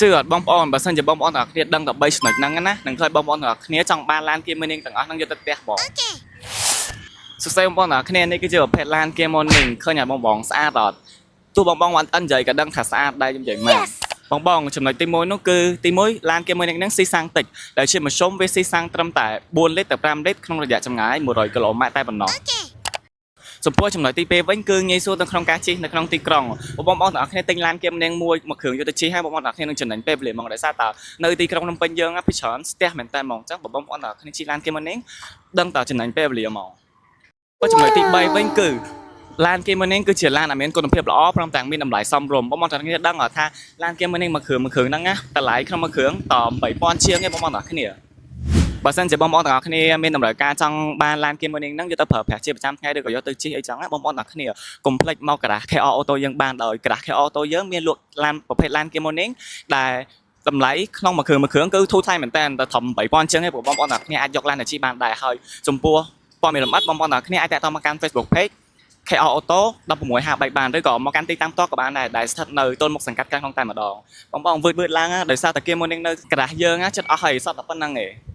ជឿអត់បងប្អូនបើសិនជាបងប្អូនទាំងអស់គ្នាដឹងតែ3ចំណុចហ្នឹងណានឹងឃើញបងប្អូនទាំងអស់គ្នាចង់បានឡាន Kia Morning ទាំងអស់ហ្នឹងយកទៅផ្ទះបងសួស្តីបងប្អូនទាំងអស់គ្នានេះគឺជាប្រភេទឡាន Kia Morning ឃើញឲ្យបងបងស្អាតអត់ទោះបងបងអត់និយាយក៏ដឹងថាស្អាតដែរខ្ញុំនិយាយមែនបងបងចំណុចទី1នោះគឺទី1ឡាន Kia Morning ហ្នឹងស៊ីសាំងតិចដែលជាមធ្យមវាស៊ីសាំងត្រឹមតែ4លីត្រទៅ5លីត្រក្នុងរយៈចម្ងាយ100គីឡូម៉ែត្រតែប៉ុណ្ណោះ ចំពោះចំណុចទី2វិញគឺងាយស្រួលនៅក្នុងការជិះនៅក្នុងទីក្រុងបងប្អូនទាំងអស់គ្នាទិញឡានគេម្នាក់មួយមួយគ្រឿងយកទៅជិះហើយបងប្អូនទាំងអស់គ្នានឹងចំណេញពេលវេលាហ្មងដោយសារតើនៅទីក្រុងភ្នំពេញយើងពីច្រើនស្ទះមែនតើហ្មងអញ្ចឹងបងប្អូនទាំងអស់គ្នាជិះឡានគេម្នាក់ដឹងតើចំណេញពេលវេលាហ្មងចំណុចទី3វិញគឺឡានគេមួយនេះគឺជាឡានដែលមានគុណភាពល្អព្រមទាំងមានតម្លៃសមរម្យបងប្អូនទាំងគ្នាដឹងថាឡានគេមួយនេះមួយគ្រឿងមួយគ្រឿងហ្នឹងណាតម្លៃក្នុងមួយគ្រឿងត8000ជាងឯងបងប្អូនទាំងគ្នា បើសិនជាបងប្អូនទាំងអស់គ្នាមានតម្រូវការចង់បានឡាន Kia Morning ហ្នឹងយកទៅប្រើប្រាស់ជាប្រចាំថ្ងៃឬក៏យកទៅជិះអីចឹងណាបងប្អូនទាំងអស់គ្នាកុំភ្លេចមកការ៉ាស់ KR Auto យើងបានដោយការ៉ាស់ KR Auto យើងមានលក់ឡានប្រភេទឡាន Kia Morning ដែលតម្លៃក្នុងមួយគ្រឿងមួយគ្រឿងគឺធូរថ្លៃមែនតើតែត្រឹម8000ជាងឯងបងប្អូនទាំងអស់គ្នាអាចយកឡានទៅជិះបានដែរហើយចំពោះព័ត៌មានលម្អិតបងប្អូនទាំងអស់គ្នាអាចតាក់ទងមកកាន់ Facebook Page KR Auto 1653បានឬក៏មកកាន់ទីតាំងផ្ទាល់ក៏បានដែរដែលស្ថិតនៅទល់មុខសង្កាត់កាំងក្នុងតែម្ដងបងប្អូនវឺតវឺតឡើងដោយសារតែ Kia Morning នៅការ៉ាស់យើងចិត្តអស់ហើយសតតែប៉ុណ្្នឹងឯង។